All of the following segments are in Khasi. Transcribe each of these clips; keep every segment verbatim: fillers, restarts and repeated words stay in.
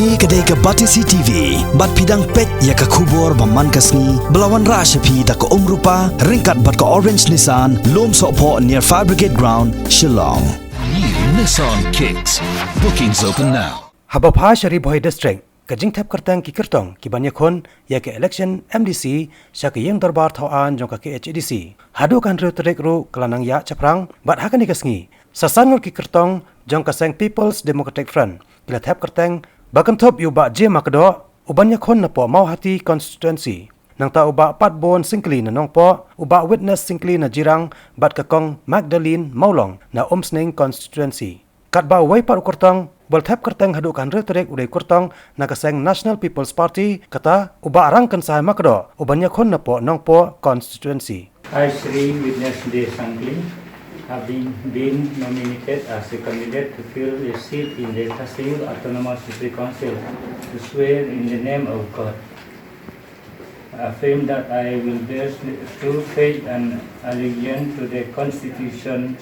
Kane ka dei ka Batesi T V, bad phi dang peit ïa ka khubor ba man ka sngi, ba la wanrah sha phi da ka Umrupa, ryngkat bad ka Orange Nissan, Lumsohphoh near Fire Brigade Ground, Shillong. New Nissan Kicks. Bookings open now. Haba phai sha Ri Bhoi District, ka jingthep kyrteng ki kyrtong ki ban ïakhun ïa ka election M D C sha ka ïing dorbar thaw aiñ jong ka K H A D C. Haduh ka hynriew tarik ruh ka la nang ïaid shaphrang, bad ha kane ka sngi, sa san ngut ki kyrtong jong ka seng People's Democratic Front ki la thep kyrteng ba kynthup ïa u Bah J Makdoh, u ban ïakhun napoh Mawhati constituency. Nangta u Bah Patbun Syngkli na Nongpoh, u Bah Witness Syngkli na Jirang, bad ka Kong Magdalene Mawlong na Umsning constituency. Katba uwei pat u kyrtong uba la thep kyrteng haduh ka hynriew tarik u dei u kyrtong na ka seng National People's Party, kata u Bah Rangkynsai Makdoh, u ban ïakhun napoh Nongpoh constituency. I, Shri Witness J Syngkli, having been nominated as a candidate to fill a seat in the Khasi Hills Autonomous District Council, do swear in the name of God, affirm that I will bear true faith and allegiance to the Constitution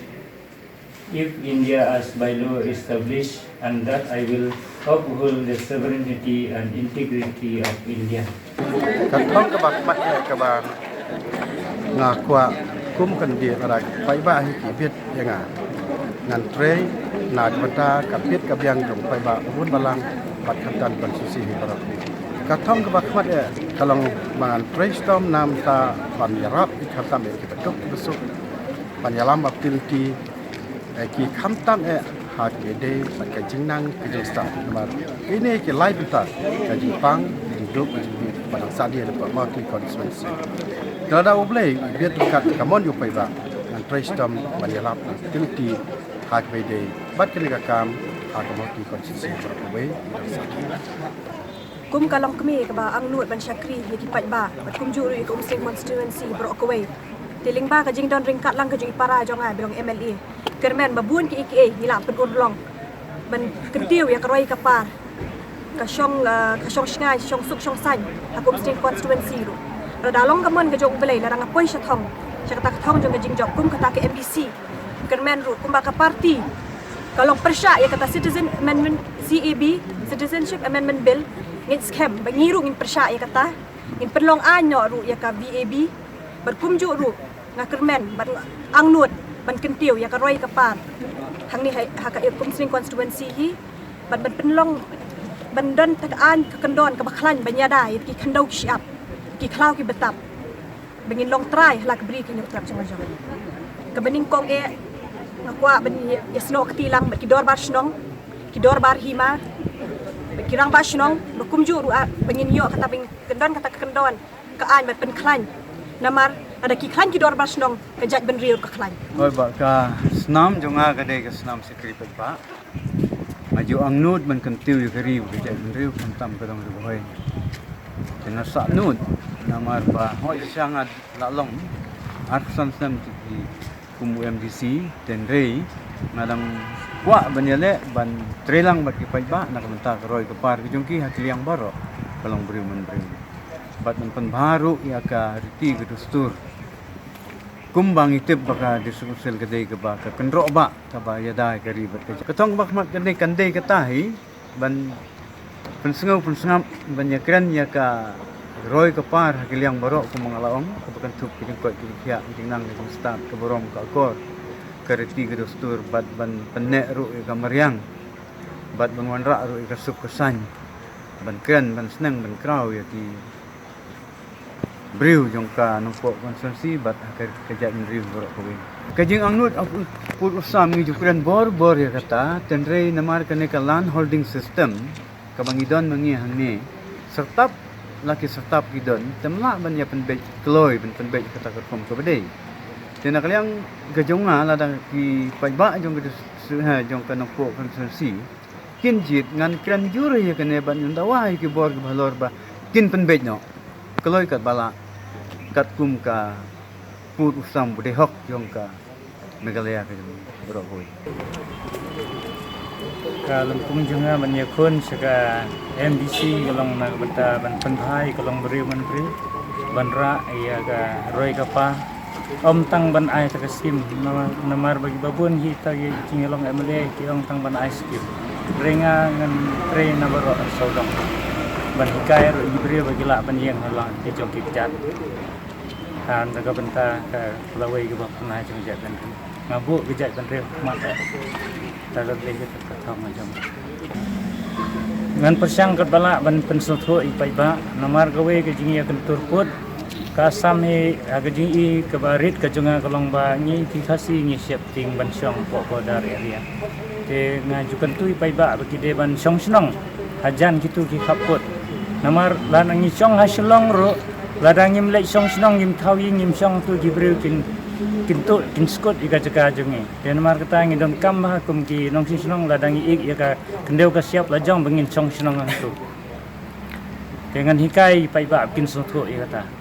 of India as by law established, and that I will uphold the sovereignty and integrity of India. Ka thong kaba khmat eh kaba nga kwah kum u candidate lada ki paidbah hi ki bit ïa nga, ngan trei na ka bynta ka bit ka biang jong u paidbah bun balang bad khamtam constituency hi baroh. Ka thong kaba khmat eh ka long ba ngan trei shitom na ka bynta ban ïarap ïa ki khamtam ïa kiba duk kiba suk, ban ïalam baptil lynti eh ki khamtam eh ha kaba ïadei bad ka jingnang ka jingstad. Namar kine ki lai bynta, ka jingpang, ka jingduk, ka jingduk ba dang sah die na ka Mawhati constituency. Te lada U Blei u bit ryngkat ka mon ïa u paidbah, ngan trei shitom ban ïalap baptil lynti ha kaba ïadei bad kane ka kam ha ka Mawhati constituency baroh kawei ba dang sah die. Kum ka longkmie kaba angnud ban shakri ïa ki paidbah bad kumjuh ruh ïa ka Umsning constituency baroh kawei. Te lyngba ka jingdon ryngkat lang ka jong i para jong nga ba long M L A, kyrmen ba bun kiei kiei ngi lah pynurlong ban kyntiew ïa ka roi ka par, ka shong, eh, ka shong shngaiñ, shong suk shong saiñ ha ka Umsning constituency ruh. Lada long ka mon ka jong U Blei, lada nga poi sha thong, sha kata ka thong jong ka jingjop kum kata ka M D C, kyrmen ruh kumba ka party ka long pyrshah ïa kata Citizen Amendment, C A B, Citizenship Amendment Bill, ngin skhem ba ngi ruh ngin pyrshah ïa kata, ngin pynlong aiñ noh ruh ïa ka V A B, bad kumjuh ruh nga kyrmen bad nga angnud ban kyntiew ïa ka roi ka par hangne ha, ha ka Umsning constituency hi, bad ban pynlong, ban don ta ka aiñ ka kyndon kaba khlaiñ ban ïada ïa ki khyndew ki shyiap, ki khlaw ki btap, ba ngin long trai ha la ka bri ka hynñiewtrep jong la jong. Kaba nyngkong eh nga kwah ban ïa, ïasnoh kti lang bad ki dorbar shnong, ki dorbar hima, bad ki rangbah shnong, ba kumjuh ruh ah ba ngin ïoh kata, ba ngin kyndon kata ka kyndon ka aiñ ban pynkhlaiñ. Namar lada ki khlaiñ ki dorbar shnong, ka jaitbynriew ka khlaiñ. Hooid, ba ka snam jong nga ka dei ka snam shakri paidbah. Nga ju angnud ban kyntiew ïa ka ri bad ka jaitbynriew khamtam ka dong Ri Bhoi. Te nga sahnud namar ba hooid shisha nga la long arphew san snem ki kum u M D C, hynrei nga dang kwah ban ïaleh ban trei lang bad ki paidbah na ka bynta ka roi ka par ka jong ki ha ki liang baroh, ka long briew man briew. Bad ban pynbha ruh ïa ka riti ka dustur. Kumba ngi tip ba ka District Council ka dei kaba ka kynroh bah kaba ïada ïa ka ri bad ka jaid. Ka thong kaba khmat ka dei, kan dei kata hi ban pynsngew pynsngap, ban ïakren ïa ka roi ka par ha ki liang baroh, kumba nga la ong, kaba kynthup ka jingkoit ka jingkhiah, ka jingnang ka jingstad, ka burom ka akor, ka riti ka dustur, bad ban pynneh ruh ïa ka mariang, bad ban wanrah ruh ïa ka suk ka saiñ, ban kren, ban sneng, ban kraw ïa ki briew jong ka Nongpoh constituency bad ha ka, ka jaitbynriew baroh kawei. Ka jingangnud u pud u sam ngi ju kren bor bor ïa kata, hynrei namar kane ka land holding system kaba ngi don ma ngi hangne, syrtap la ki syrtap ki don, te ym lah ban ïa pynbeit kloi, ban pynbeit kata ka rukom kaba dei. Te na ka liang ka jong nga, lada ki paidbah jong ka dis-, ha, jong ka Nongpoh constituency kin jied, ngan kren jur ïa kane bad ngan dawa ïa ki bor kiba halor ba kin pynbeit noh kloi katba lah, katkum ka pud u sam ba dei hok jong ka Meghalaya ka jong baroh kawei. Ka lympung jong nga ban ïakhun sha ka M D C ka long na ka bynta ban pynbha ïa ka longbriew manbriew, ban rah ïa ka roi ka par. Ym tang ban ai ta ka skim, namar, namar ba kiba bun hi ta ki jingïalong M L A ki ong tang ban ai skim. Ringa ngan trei na baroh sawdong ban hikai ruh ïa ki briew ba ki lah ban ïeng ha la ki jong ki kjat. Han da ka bynta ka lawei kaba pynai jong jaitbynriew. Nga buh ka jaitbynriew khmat eh. Ta ka dei ka thong jong. Ngan pyrshang katba lah ban pynsngewthuh ïa paidbah namar kawei ka jingïakyntur pud ka Assam hi ha ka jingï kaba rit ka jong nga ka long ba ngi ki Khasi ngi sheptieng ban shong hapoh border area. Te nga ju kyntu ïa paidbah ba ki dei ban shong shnong hajan kitu ki khappud. Namar lada ngi shong ha Shillong ruh lada ngim leit shong shnong ngim thaw ïing ngim shong tu ki briew kin kin tuh kin skut ïa ka jaka jong ngi. Te namar kata ngi donkam bha kum ki nongshong shnong lada ngi ïeit ïa ka khyndew ka shyiap la jong ba ngin shong shnong hangtu. Te ngan hikai ïa paidbah ba kin sngewthuh ïa kata.